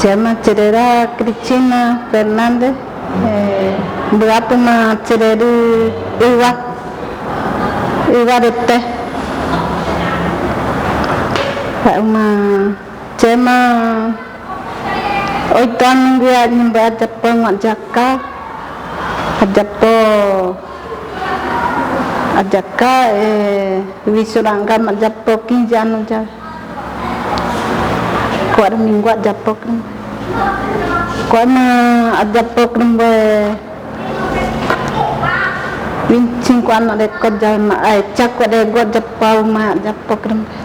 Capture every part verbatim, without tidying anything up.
Chema Cherera Cristina Fernández, eh, Buapu ma Chereru Iwa, Iwa Rete. Ha'u ma Chema oito años ngiña, ñumbau Ayapo Nguat Yaka, Ayapo Ayaka, eh, Wisu Rangga ma Ayapo quince años ya. Kuat Domingo Ayapo kren. Kuat ma Ayapo kren bue. Veinticinco años de kuat ya ma, ai, cha kuat de kuat Ayapo ma Ayapo kren bue.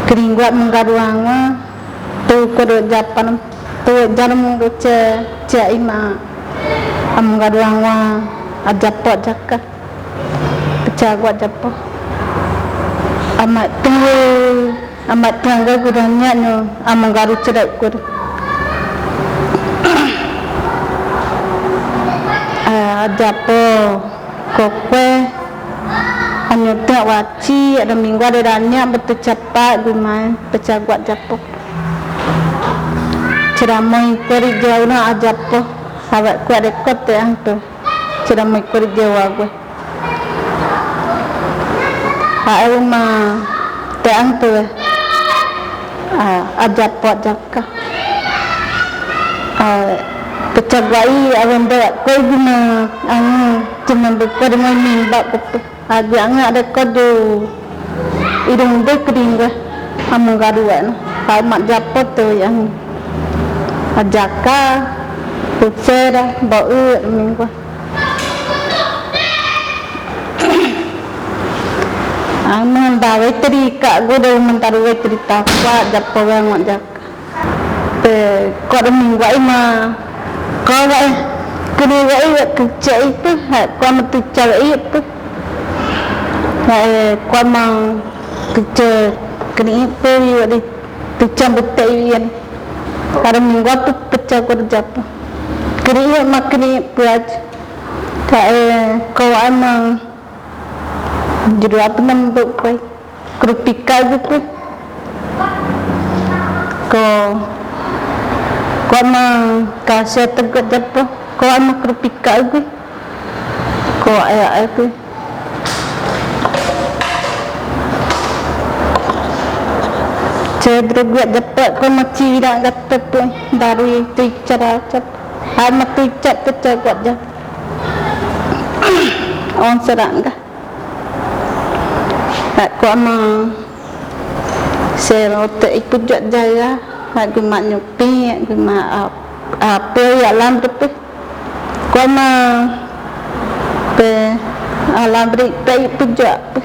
Kren kuat menggaru angua. Tu kuat de Ayapo nam. Tu jarum kuat che, che ima. Am garu angua Ayapo Yaka. Pecha kuat Ayapo. Amat tunggu, amat tunggu gudangnya nyo, amat garu cerai kur. Ah, Ayapo kokue, anyo tengah waci, ada minggu ada danya, betul capak gumai, pecha kuat Ayapo. Ceramoi kori jauh na Ayapo, awak kuat dekot te ang tu. Ceramoi kori jauh ague. Ha'u ma te ang tu, eh. Ah, Ayapo Yaka. Ah, pecha kuat i, awan de koi guna, ang, cuma bekor moi mimba kupu. Agu ang ada kor du. Irung de kering gua. Amung garu an. Ha'u ma Ayapo tu yang. Ayaka, Pusera, Bau, Minggu. Ang mengandawai teri kak gua dari mentaruai teri takwa, Ayapo yang Ayaka. Pe, kuat Domingo ai ma, kuat ai, kene ai, kuat cak itu, ha, kuat ma tucak itu. Ha, eh, kuat ma tucak, kene itu, iya di tucak betek iyan. Hari Minggu tu pecha kuat Ayapo. Kene iya ma kene itu aja. Ha, eh, kuat ma, judul apa nama buku ai? Kerupika gitu. Ko, ko ma kasih tegut depo. Ko ma kerupika gitu. Ko aya aku. Cedro gua depo ko ma cira gata po. Dari tu cara cep. Ama tu cep tu cep gua jep. On serangga. Hak ko ma sero te ipu jot jaya, hak guma nyupi, hak guma ap-, apa ya lam tu pe. Ko ma pe alam beri pe ipu jot pe.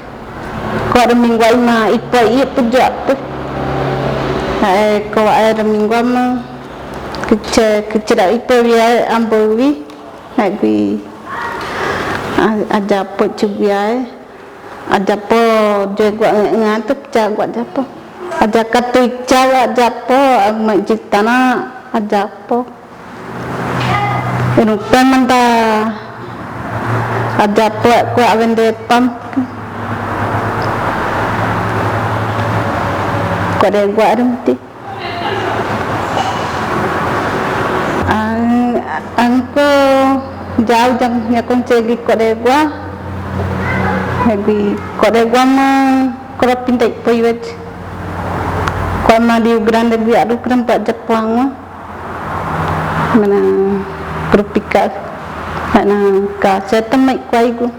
Ko ada minggu ai ma ipu ipu jot pe. Hai ko ada minggu ma kece, kece da ipu ya ambo wi. Hak gui, a-, Ayapo cubiai. Ayapo jua gua nge-, ngantuk ca gua Ayapo. Ayaka tu ca gua Ayapo, mak jitana Ayapo. Inu pe manta Ayapo ko awen de pam. Ko de gua remti. Ang, ang ko jauh jang nyakon cegi ko de gua. Hegi ko de gua ma koro pintai poiwet. Ko ma di Grande gua adu kerempat Jepang ma. Mana kerupika. Mana ka setemai kuai gu.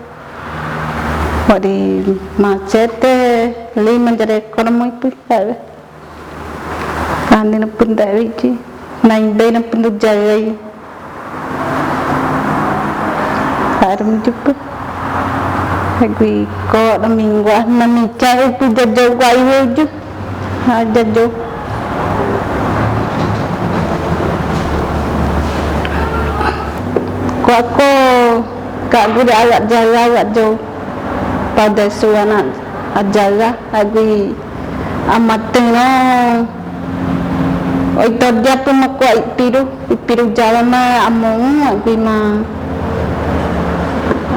Wadi ma sete lima jare koro moi pui. Kani na pun da wiji. Nai bai na pun da jagai. Harum jupu. Hagui ko na minggu ah na mica upu jajau gua iwe ju. Ha jajau. Ko ako ka guri awak jaga awak jau. Pada suana ajaga hagui. Amateng no. Oi, todi apu ma kua ipiru, ipiru jalan na among, agui ma,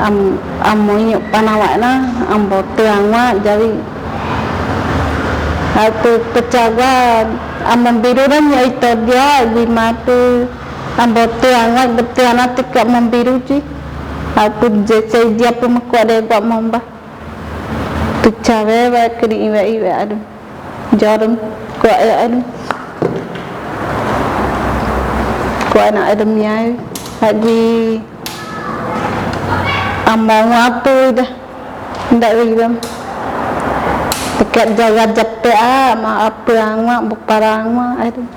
am-, among inyo panawa na, ambo terang wa, jadi, aku pecah gua, Among biru dan ya itu dia, bi matu. Ambo tia ngai betia na tika among biru ji. Aku je sai dia pun mako adek gua mamba. Tu cawe ba kini iwe iwe aduh. Jarum ko e aduh. Ko anak aduh miai. Lagi among apa dah. Ndak ribam. Dekat jaga jape a ma apa angwa bukara angwa aduh.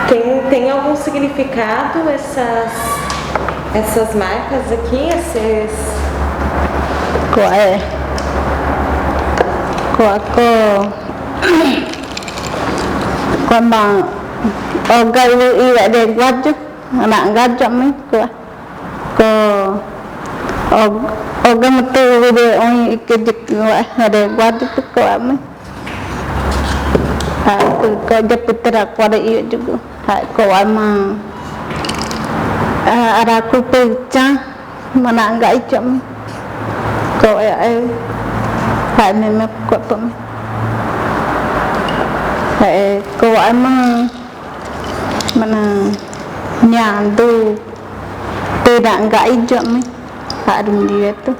Tem, tem algum significado essas, essas marcas aqui, esses... Ko e. Ko ako. Ko ma. Oga ibu iwa de guaju. Anak guaju mi ko. Ko og-, oga matu de oi ike jik wa de guaju tu ko ami. Ha, ko ja putra ko ada iyo juga. Ha, ko ama. Ha, ada aku pecah mana enggak icam. Ko e e. Ha, meme ko pem. Ha, e, ko ama. Mana nyandu. Tidak enggak ijak mi. Harum dia tu.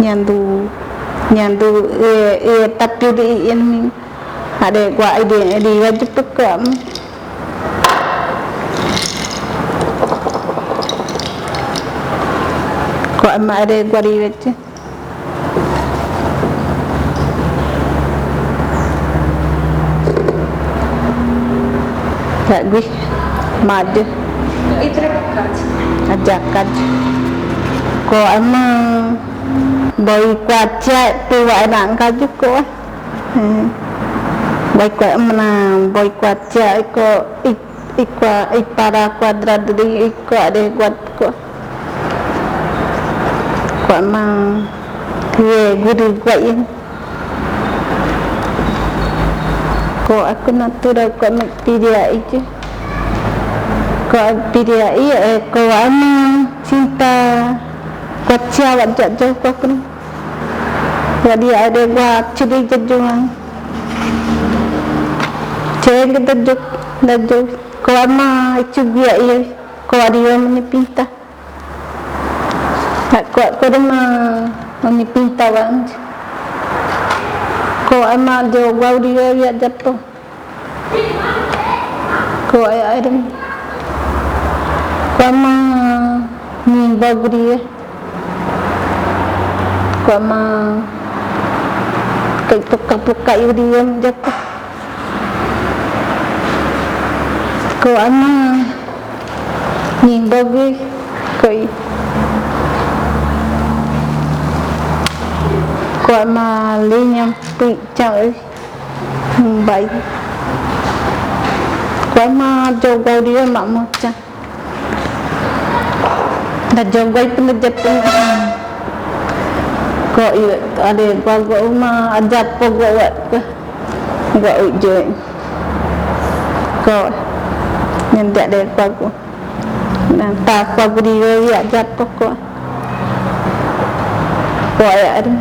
Nyandu. Nyandu, e, e, tapi di ini mi. Ada gua ide, di wajib peka mi. Ko ama ada gua di wajib. Kak Gui, madu. Ajakan. Ko ama boi kuaca tu anak kaju ko. Hmm. Boi kuaca mana, boi kuaca ko ik-, ikua, ipara kuadrat di iko ada kuat ko. Ko ama ye guru kuat ye. Ko aku natura ko ama piria ije. Ko piria iya, e, ko ama cinta. Ko cia wajak jauh ko aku. Jadi ada gua curi jajuang. Ceng ke tajuk, tajuk. Ko ama cubia iya. Ko ada yang mani pinta. Ko, ko dema mani pinta wan. Ko ama jo gua udia wia japo. Ko ai ai dem. Ko ama ni bagri. Ko ama kai puka puka udia japo. Ko ama ni bagi koi. Ko ama linyam pui cang oi. Bai. Ko ama jogau dia mak mucang. Da jogau pun da jepun. Ko iya ada gua gua uma ajar po gua wak. Gua ujui. Ko nyendak dek pagu. Nang ta pagu di wei aja poko. Ko ya ada.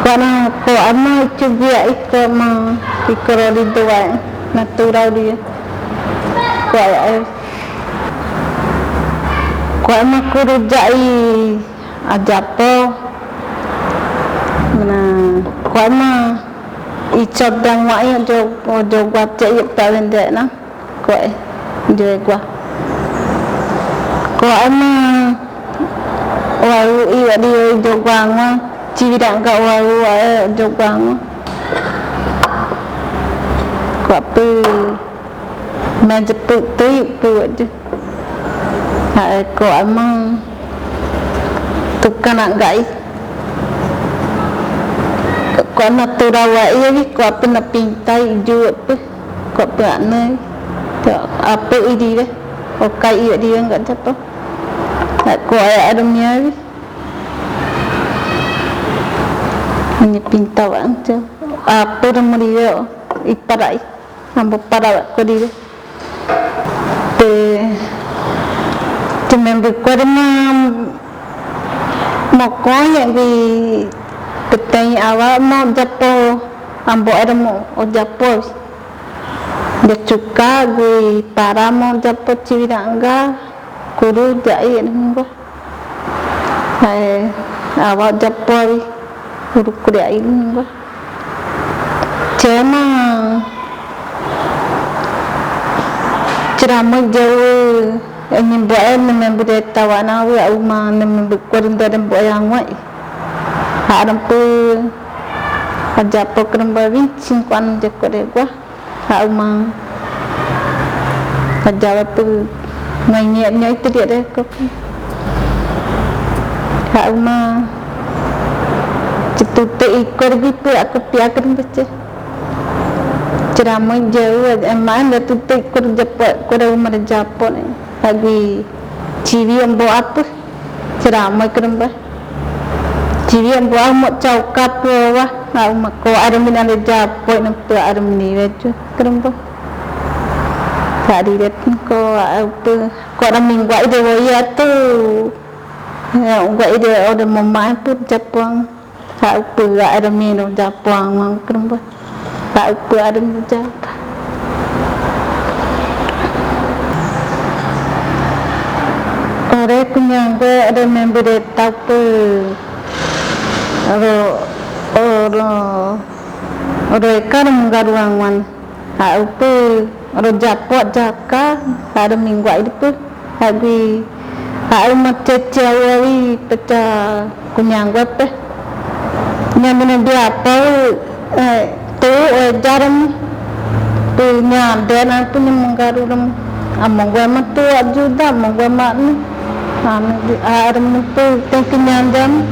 Ko na ko ama cubia iko ma iko rodi dua. Naturau dia. Ko ya ada. Ko ama kuru jai. Ajapo. Mana, ko ama ichot dang wa iyo jo, jo gua cek iyo paling dek na. Ko e, jo gua. Ko ama waru iyo di jo gua ngwa. Ciwi dang ka waru wa e jo gua ngwa. Ko apa? Main jeput tu, jeput je. Ha, ko ama. Tukang nak gai. Ko ama tu rawa iya, ko apa nak pintai, jut pe. Ko apa nak. Ko apa idi deh. Okai iya dia enggak jatuh. Ha, ko ayah ada miawi. Ini pinta bang tu. Apa dah meriah. Iparai. Ambo para ko di. Te, te member ko ada ma, Mokoñ gi peteñ awa mo japo, ambo era mo o japo. Jachuka gi para mo japo chiwiranga, kuru jai era mingua. Awa japo ri, kuru kuri ai mingua. Chema, chira mo jau, e, nyimbo'e, ne membu de tawana, wa uma, ne membu kori de de mbo'e angwa. Harampu, ajapo keremba vincin kuan de kore gua. Ha uma. Ajapo tu, ngai nyai nyai tu dia de ko. Ha uma. Citute ikor gitu aku piakan baca. Ceramai jauh, emang da tute ikor japo, kore uma da japo ne. Lagi ciwi ambo apa? Ceramai keremba. Ciwi ambo ah mo cau kapo wa. Nga uma ko armin ada japo nampa armin ni wecu keremba. Sari det ko apa? Ko na minggu ide wo ya tu. Ya, gua ide ode mama pun japo. Ha'u pura ada mino japo ang mang keremba. Ha'u pura ada mino japo. Ore kunyang gue ada member de tape. Oro, oro, oro ekar menggaruang wan. Ha'u pe oro japo jaka, ha'u minggu ai depe. Ha'u, ha'u ma cece awi peca kunyang gue pe. Nyamina biapo, e, tu, e, jaram. Tu nyande na tu ni menggaru ram. Among gue ma tu ajuda, among gue ma ni. Anu di aram tu tengki nyandam.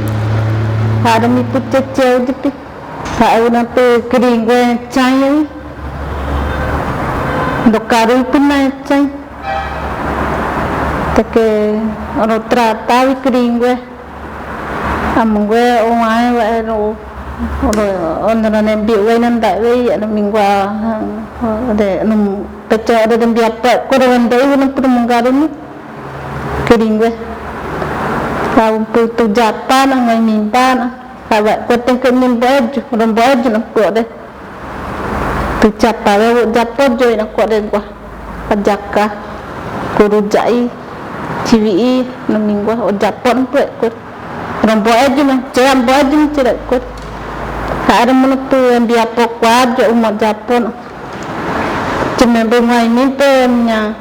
Aram ipu cece awi depe. Ha'u na pe kering gue cai. Ndo karu pun na cai. Teke oro trata wi kering gue. Among gue o ai wa ero. Oro, oro na nembi gue nanda wi ya na minggu a. Ode num peca ode nembi apa. Kore wende wi na pun menggaru ni. Kering gue. Ha'u pe tu japa na ngai mimba na. Ha'u ko tengke mimba aju, rombo aju na ko de. Tu japa we japo joi na ko de gua. Ajaka, kuru jai, ciwi i, na minggu o japo na ko ko. Rombo aju na, cere rombo aju na cere ko. Ha'u ada mene pe biapo kuat jo uma japo na. Cuma be ngai mimpi nya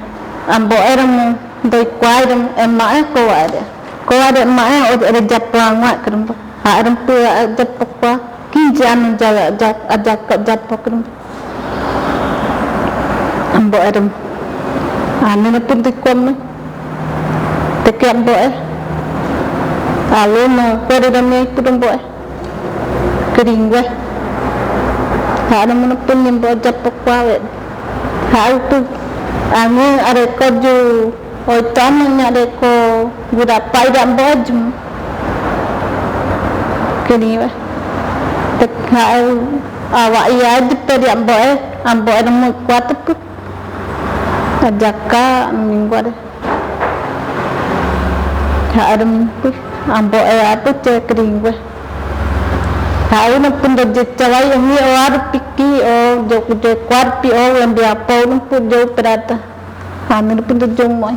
ambo era mo doi kuai dem ema e ko wade. Ko wade ema e o era japo angwa keremba. Ha erempe a japo kua. Kinja anu jala jak, ajak ka japo keremba. Ambo era mo. Anu na pun doi kuai me. Teke ambo e. Alu no ko de dami itu ambo e. Kering gue. Ha'u na mene pun nimbo japo kua we. Ha'u tu. Angin are ko ju. Oi tama nya de ko. Guda pai da ambo aju. Kering gue. Tek ha'u. Awa iya aju pe di ambo e. Ambo e na mo kua tepu. Ajaka minggu de. Ha'u na mene pun ambo e apa ce kering gue. Ha'u na pun do jecha wai mi o aru piki o jo ku jo kuat pi o yang biapo na pun jo perata. Ha'u na pun do jo moi.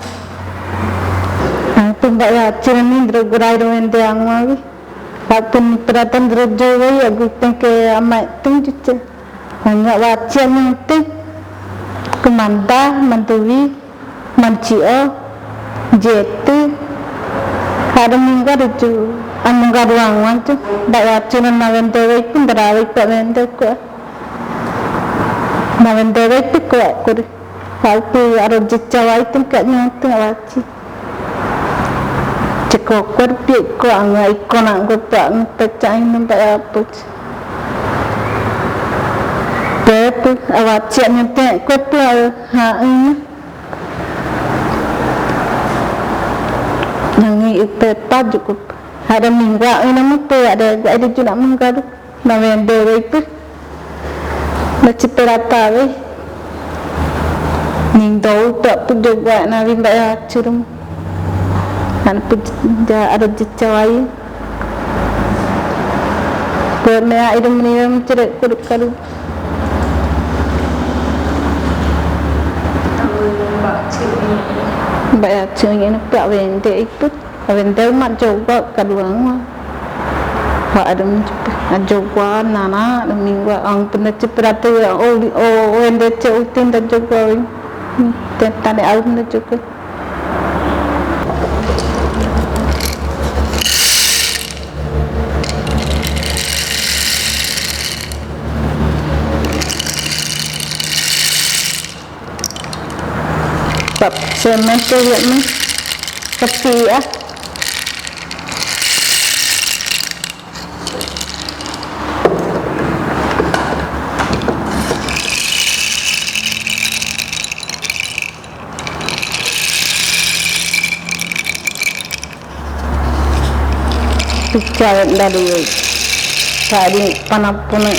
Ha'u pun ba ya cina ni dro gurai do wende angwa wi. Ha'u pun perata dro jo wai agu tengke amai teng jecha. Hanya wacia ni teng. Kemanda mantuwi. Manci o, jeti, ha'u da minggu ade ju, among garuang wan ju, da wacu na wende wai pun, da wai pa wende ko. Na wende wai pun ko, ko de. Ha'u pe aro jecha wai tengka nyang teng waci. Ceko ko de pi ko angwa iko na ko pa, pa cai na pa apo. Pe pe, awaci nyang teng ko pe, ha, ini. Nangi ipe paju ko. Ha'u da minggu a ina mupe ha'u da gua ida juna menggaru. Na wende wai pe. Na ciperata wai. Ning dou pe pujo gua na wimba ya curum. Ha'u puja aro jecha wai. Pemea idem ni dem cere kudu kadu. Ba ya cere ni pa wende iput. Wende ma jogwa kadu angwa. Wa adem cepe. Jogwa nana dem mingwa ang penda cepe rate o o wende ce utin da jogwa wi. Tentane au penda jogwa. Bab semen ke yet mi. Keti ya. Picawet dari tadi panapuna.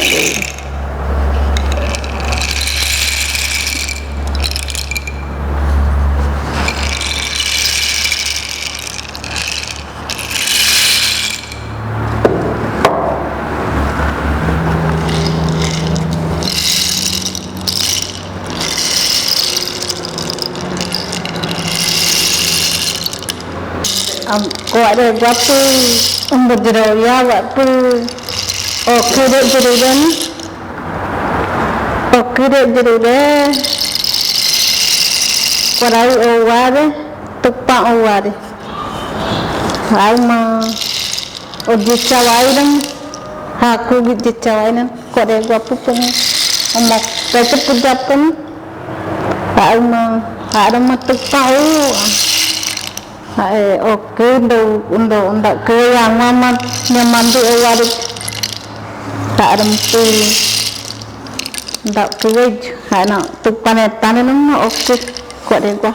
Am, ko ade gua pu, am, bojero ya wa pu. O kede jere den. O kede jere den. Ko rau o wade, tupa o wade. Rau ma. O jecha wai dem, haku gi jecha wai dem, ko de gua pu pun, o mok, pece pu japen, ha uma, ha ada matuk pau, ha e, oke, undo, undo, undo, ke yang mama, nyaman di o wari, ha ada matuk, undo, ke wai, ha na, tuk pane, tane nung, oke, ko de gua,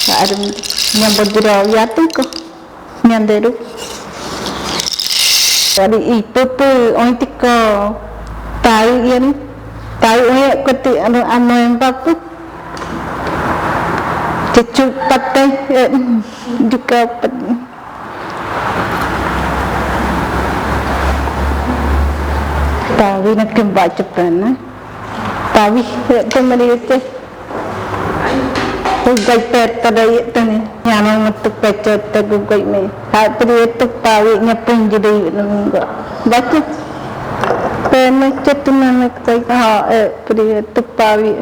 ha ada, nyambut di ro, ya tuh ko. Nyanderu. Wari ipe pe oin tiko. Tai ian. Tai oin koti anu anu yang bapu. Cucu pate, eh, juga pate. Tawi na kemba cepen, eh. Tawi, eh, pemeri teh. Gugai peta dai tani. Nyana matuk pecet te gugai me. Ha, pri tuk pawi nya punji dai nunggu. Baca. Pena cetu nana kai. Ha, eh, pri tuk pawi.